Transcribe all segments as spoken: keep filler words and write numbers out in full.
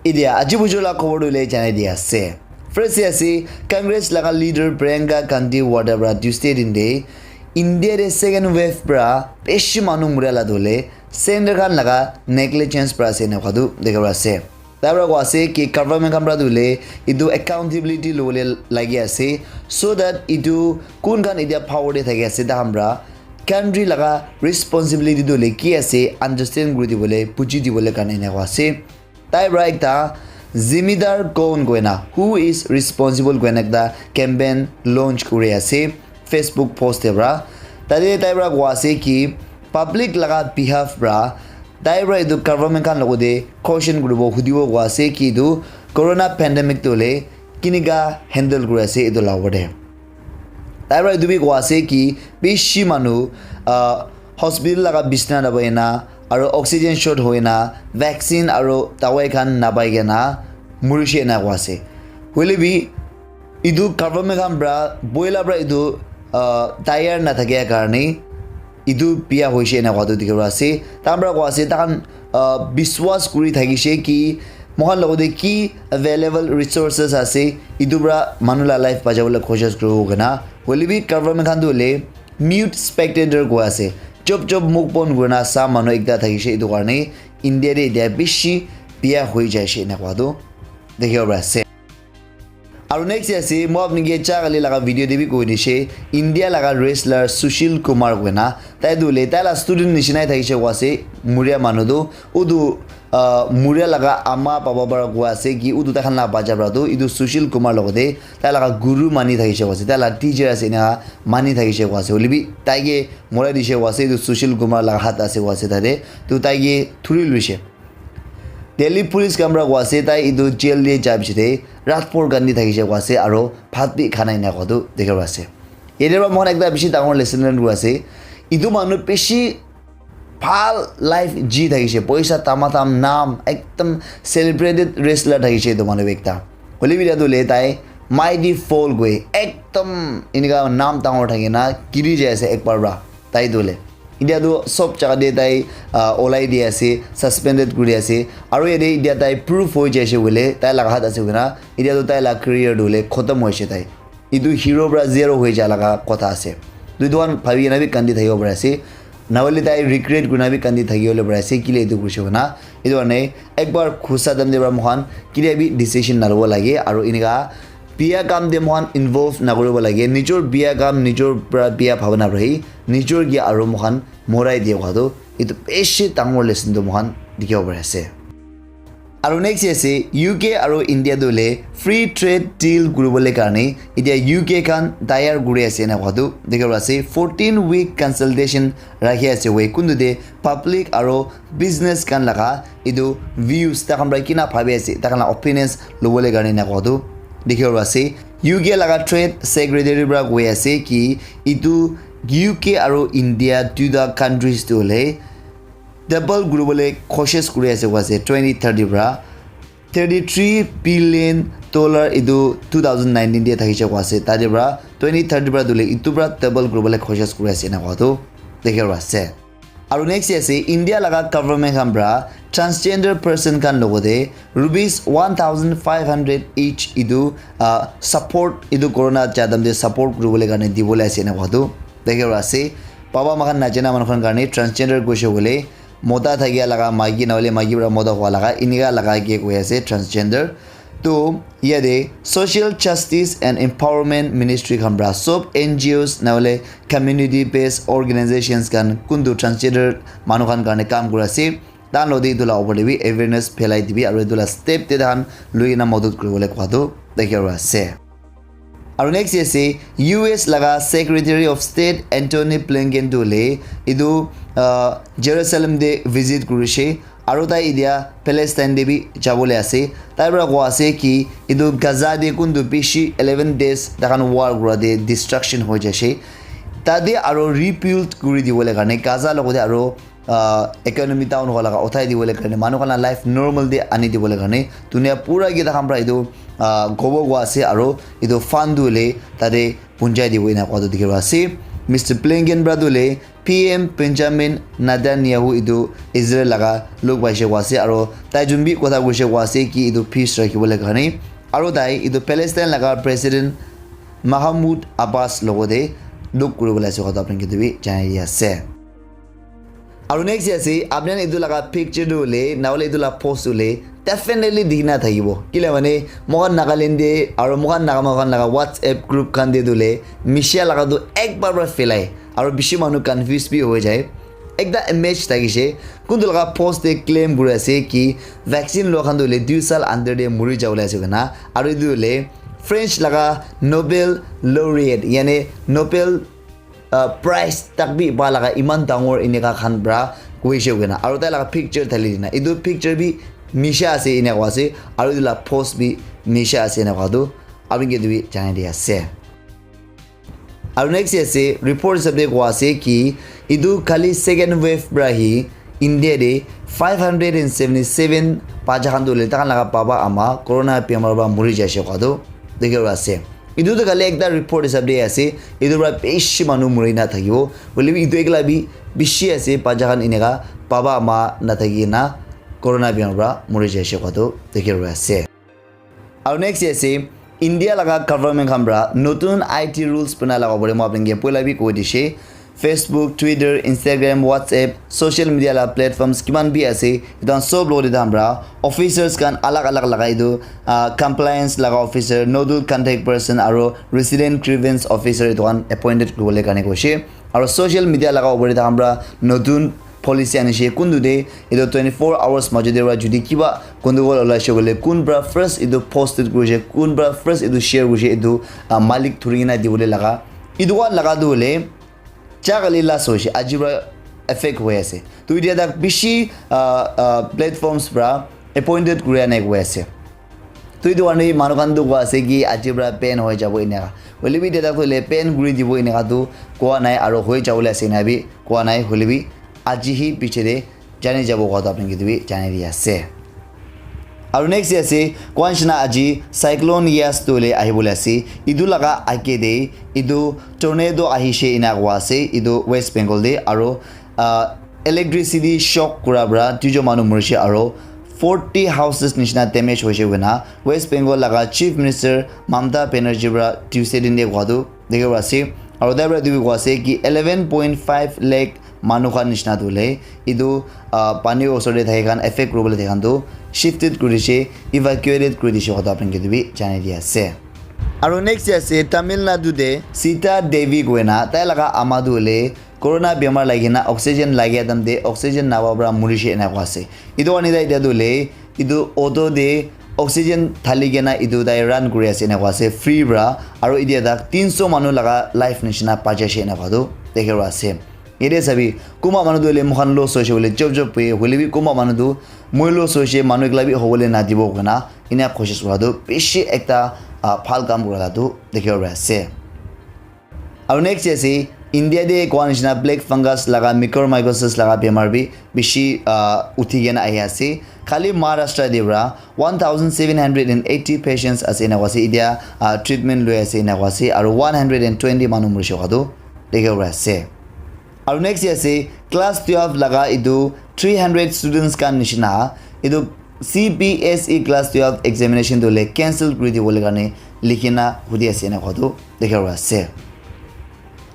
Etia aji bujur la khobor tu le janai di ase. First te ase, Congress laga leader Priyanka Gandhi Vada para Tuesday din te India te second wave para bishi manu muria la tu le center khan laga negligence para ase ena koa tu dikhi para ase. Tai para koa ase ki government khan para tu le etu accountability lobole lagi ase, so that etu kun khan etia power te thaki ase tai khan para country laga responsibility tu le ki ase understand kuri dibole, buji dibole karne ena koa ase. Tai para ekta Zimedar Kaun koina, who is responsible koina ekta campaign launch kuri ase Facebook post te para. Tate tai para koa ase ki public laga behalf para tai para etu government khan logote caution kuribo, hudibo koa ase ki etu corona pandemic tu le kinika handle kuri ase etu la opor te. Tai para etu bi koa ase ki bishi manu, ah, hospital laga bisna napai na, aro oxygen short hoi na, vaccine aro dawai khan napai kena murishe ena koa ase. Hoile bi etu government khan para boila para etu, ah, tayar na thakia karne etu biya hoishe ena koa tu dikhi para ase. Tai para koa ase tai khan, ah, biswas kuri thakishe ki moikhan logote ki available resources ase, etu para manu la life bachai bole koshish kuribo koina. Hoile bi government khan tu hoile mute spectator koi ase. Chop chop muk bon kurina sa manu ekta thakishe, etu karne India te etia bishi biya hoi jaishe ena koa tu dikhibo pari ase. Aru next ase, moi apni ke cha kali laga video te bi koi dishe, India laga wrestler Sushil Kumar koina, tai tu hoile tai la student nishina thakishe koi ase, muria manu tu, utu, ah, muria laga ama baba para koi ase ki utu tai khan la bacha para tu, etu Sushil Kumar logote tai laga guru mani thakishe koi ase, tai la teacher ase ena mani thakishe koi ase, hoile bi tai ke morai dishe koi ase, etu Sushil Kumar laga hat ase koi ase tate, tu tai ke thuri luishe. Delhi police khan para koi ase, tai etu jail te ja piche te rat por gandhi thakishe koi ase, aro bhat bi kha nai ena koa tu dikhi pai ase. Yate para moikhan ekta bishi dangor lesson learn kuri ase. Etu manu bishi bhal life ji thakishe, poisa tamatam nam, ekdam celebrated wrestler thakishe etu manu bi ekta. Hoile bi etu hoile tai mighty fall koi, ekdam enika nam dangor thakina giri jai ase ekbar para. Tai tu hoile, India tu sob jaga te tai, ah, olai di ase, suspended kuri ase. Aru yate India tai proof hoi jaise hoile, tai laga hat ase koina, India tu tai laga career tu hoile khotom hoise tai. Etu hero para zero hoi ja laga kotha ase. Tu etu khan bhabi kena bi kandi thakibo pari ase. Nahole tai regret kurina bi kandi thaki bole pari ase, kile etu kurise koina. Etu karne ekbar ghusa time te para moikhan ketia bi decision nalobo lage, aru enika biya kam te moikhan involve nakuribo lage. Nijor biya kam, nijor para biya bhabna rahi, nijor ke aru moikhan morai dia kha tu, etu bishi dangor lesson tu moikhan dikhibo pari ase. Aru next ase, U K aru India tu hoile free trade deal kuribole karne etia U K khan tayar kuri ase ena koa tu dikhibo pari ase. Fourteen week consultation rakhi ase we, kuntu te public aru business khan laga etu views, tai khan para kina bhabi ase, tai khan la opinions lobole karne ena koa tu dikhibo pari ase. U K laga trade secretary para koi ase ki etu U K aru India duita countries tu hoile double kuribole koshish kuri ase koi ase twenty thirty para. Thirty three billion dollar etu two thousand nineteen te thakishe koi ase, tate para twenty thirty para tu hoile etu para double kuribole koshish kuri ase ena koa tu dikhibo pari ase. Aru next ase, India laga government khan para transgender person khan logote rupees one thousand five hundred each etu, ah, support, etu corona jadam te support kuribole karne dibole ase ena koa tu dikhibo pari ase. Baba moikhan najana manu khan karne transgender koise koile mota thakia laga maiki, nahole maiki para mota hua laga, enika laga ke koi ase transgender. To yate Social Justice and Empowerment Ministry khan para sob N G Os nahole community based organizations khan kuntu transgender manu khan karne kam kuri ase, tai khan logote etu la opor te bi awareness phelai dibi aru etu la step te tai khan lui kena madad kuribole koa tu dikhibo pari ase. Aru next ase, U S laga Secretary of State Antony Blinken tu hoile etu, ah, Jerusalem te visit kurishe. Aru tai etia Palestine te bi jabole ase. Tai para koi ase ki etu Gaza te kuntu bishi eleven days tai khan war kura te destruction hoi jaise. Tate aru rebuild kuri dibole karne Gaza logote aru, ah, economy down hua laga uthai dibole karne, manu khan la life normal te ani dibole karne dunia pura ke tai khan para etu, ah, kobo koi ase aru etu fund tu hoile tate punjai dibo ena koa tu dikhibo pari ase. Mister Blinken para tu le P M Benjamin Netanyahu itu Israel laga log paise koa ase, aro tai jun bi kotha koise koa ase ki itu peace rakhibo le karne, aro tai itu Palestine laga President Mahmoud Abbas logote log kuribole ase koa tu apni khan ke bi janai di ase. Aro next ase, apni khan itu laga picture tu le, na hole itu laga post tu le, definitely dikhi na thakibo. Kile mane, moikhan Nagaland te, aro moikhan Naga manu khan laga WhatsApp group khan te tu le, Misha laga tu ek bar para phelai, aro bishi manu confuse bi hoi jai. Ekta image thakishe, kuntu laga post te claim kuri ase ki vaccine lua khan tu le dui sal under te muri jabole ase koina, aro itu le French laga Nobel laureate, yani Nobel uh, prize tak bi pa laga iman dangor eneka khan pra koishe koina, aro tai laga picture thali dina, etu picture bi Misha ase eneka koa ase, aro etu la post bi Misha ase eneka koa tu apni ke tu bi janai di ase. Aro next ase, report hisab te koa ase ki etu khali second wave pra hi India te five hundred and seventy seven bacha khan tu le takhan laga baba ama corona bemar pra muri jaishe koa tu dikhi ase. Etu tu khali ekta report hisab te ase, etu pra bishi manu muri na thakibo, hoile bi etu ekla bi bishi ase, bacha khan eneka baba ama na thaki na corona bemar pra muri jaishe koa tu dikhi ase. Aro next ase, India laga government khan pra notun I T rules bana laga opor te moi apni ke poila bi koi dishe, Facebook, Twitter, Instagram, WhatsApp, social media la platforms kiman bi ase, etu khan sob logote tahan pra officers khan alag alag laga etu, ah, compliance laga officer, nodal contact person aro resident grievance officer etu khan appointed kuribole karne koishe. Aro social media laga opor te tahan pra notun policy anishe, kuntu te etu twenty four hours majo te pra jodi kiba gondogol olaishe koile kun pra first etu posted kurishe, kun pra first etu share kurishe, etu, ah, malik thuri kena dibole laga. Etu khan laga tu hoile ja kali last hoishe, aji pra effect hoi ase. To itya tak bishi, ah, ah, platforms pra appointed kuri anai koi ase. To etu karne manu khan tu koi ase ki aji pra ban hoi jabo eneka. Hoile bi itya tak tu hoile ban kuri dibo eneka tu koa nai, aro hoi jabole ase ena bi koa nai, hoile bi aji hi piche te jani jabo koa tu apni ke tu bi janai di ase. Aro next ase, koa nishina aji cyclone Yas tu le ahibole ase. Etu laga age te etu tornado ahishe ena koa ase, etu West Bengal te, aro, ah, electricity shock kura pra duijon manu murishe aro forty houses nishina damage hoishe koina West Bengal laga Chief Minister Mamata Banerjee pra Tuesday din te koa tu dikhi ase. Aro tai pra etu bi koa ase ki eleven point five lakh manu khan nishina tu hoile etu, ah, pani osor te thaki khan affect kuribole thaki khan tu shifted kuri dishe, evacuated kuri dishe koa tu apni ke tu bi janai di ase. Aro next te ase Tamil Nadu te Sita Devi koina tai laga ama tu hoile corona bemar lagi na oxygen lagia time te oxygen napa pra murishe ena koa ase. Etu karne tai etia tu hoile etu auto te oxygen thali kena etu tai run kuri ase ena koa ase free pra, aro etia tak tinso manu laga life nishina bachaishe ena koa tu dikhi ase. Yate sabi, kunba manu tu hoile moikhan loss hoishe koile chop chop pui, hoile bi kunba manu tu moi loss hoishe, manu ekla bi hobole nadibo koina ena koshish kura tu bishi ekta, ah, bhal kam kura la tu dikhi ase. Aro next ase, India te koa nishina black fungus laga mycorrhizasis laga bemar bi bishi, ah, uthi kena ahi ase. Khali Maharashtra te pra one thousand seven hundred and eighty patients ase ena koa ase. Etia, ah, treatment loi ase ena koa ase. Aro one hundred and twenty manu murishe koa tu dikhi ase. Aro next ase, class twelve laga etu three hundred students khan nishina etu C B S E class twelve examination tu hoile cancel kuri dibole karne likhi na hudi ase ena koa tu dikhi ase.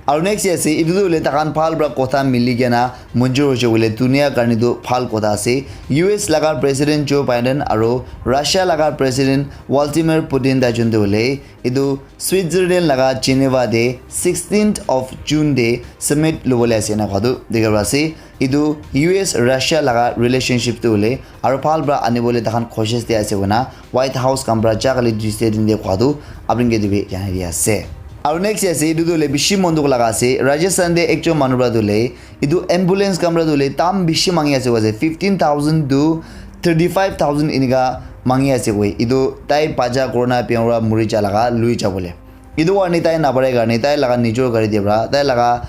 Aro next ase, etu tu hoile takhan bhal pra kotha mili kena manjur hoishe koile dunia karne tu bhal kotha ase. U S laga President Joe Biden aro Russia laga President Vladimir Putin tai jun tu hoile etu Switzerland laga Geneva te sixteenth of June te summit lobole ase ena koa tu dikhi ase. Etu U S Russia laga relationship tu hoile aro bhal pra anibole takhan koshish te ase koina White House khan pra ja kali Tuesday din te koa tu apni ke tu bi janai di ase. Aro next ase, etu tu hoile bishi mon dukh laga ase. Rajasthan te ekjon manu pra tu hoile etu ambulance khan pra tu hoile dam bishi mangi ase koa ase, fifteen thousand to thirty five thousand enika mangi ase koi. Etu tai bacha corona bemar pra muri ja laga lui jabole. Etu karne tai naparai karne tai laga nijor gari te pra tai laga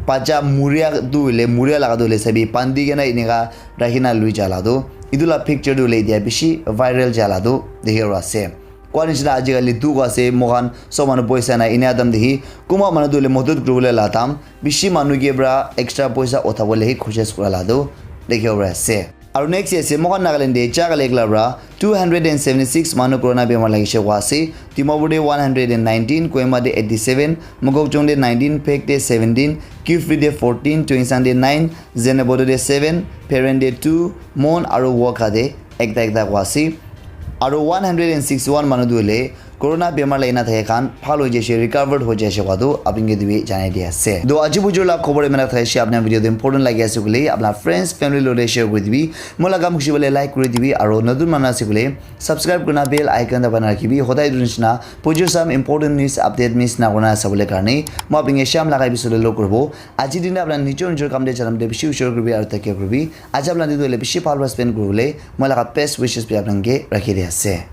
bacha muria tu hoile, muria laga tu hoile sabi bandi kena enika rakhi na lui ja la tu. Etu la picture tu hoile etia bishi viral ja la tu dikhi ase. Koa nishina ajikali dukh ase, moikhan sob manu poisa nai, enia time te hi kunba manu tu hoile modot kuribole la time bishi manu ke pra extra poisa uthabole hi koshish kura la tu dikhibo pari ase. Aru next ase, moikhan Nagaland te Jagalek la pra two hundred and seventy six manu corona bemar lagishe koa ase. Dimapur te one hundred and nineteen, Kohima te eighty seven, Mokokchung te nineteen, Phek te seventeen, Kiphire te fourteen, Tuensang te nine, Zunheboto te seven, Peren te two, Mon aru Wokha te ekta ekta koa ase. Aru one hundred and sixty one manu tu hoile corona bemar lagi na thake khan bhal hoi jaise, recovered hoi jaise koa tu apni ke tu bi janai di ase. To aji bujur la khobor imana thakishe, apni video tu important lagi ase koile apna friends, family logote share kuri dibi. Moi la kam khushi bole like kuri dibi aru notun manu ase koile subscribe kurina bell icon dabai na rakhibi. Hodai etu nishina bujur sam important news update miss na kurina sabole karne moi apni ke sham laga episode log kuribo. Aji din te apna nijor nijor kam te janam te bishi ushor kuribi aru take care kuribi. Aji apna din tu hoile bishi bhal para spend kuribole moi laga best wishes bi apni ke rakhi di ase.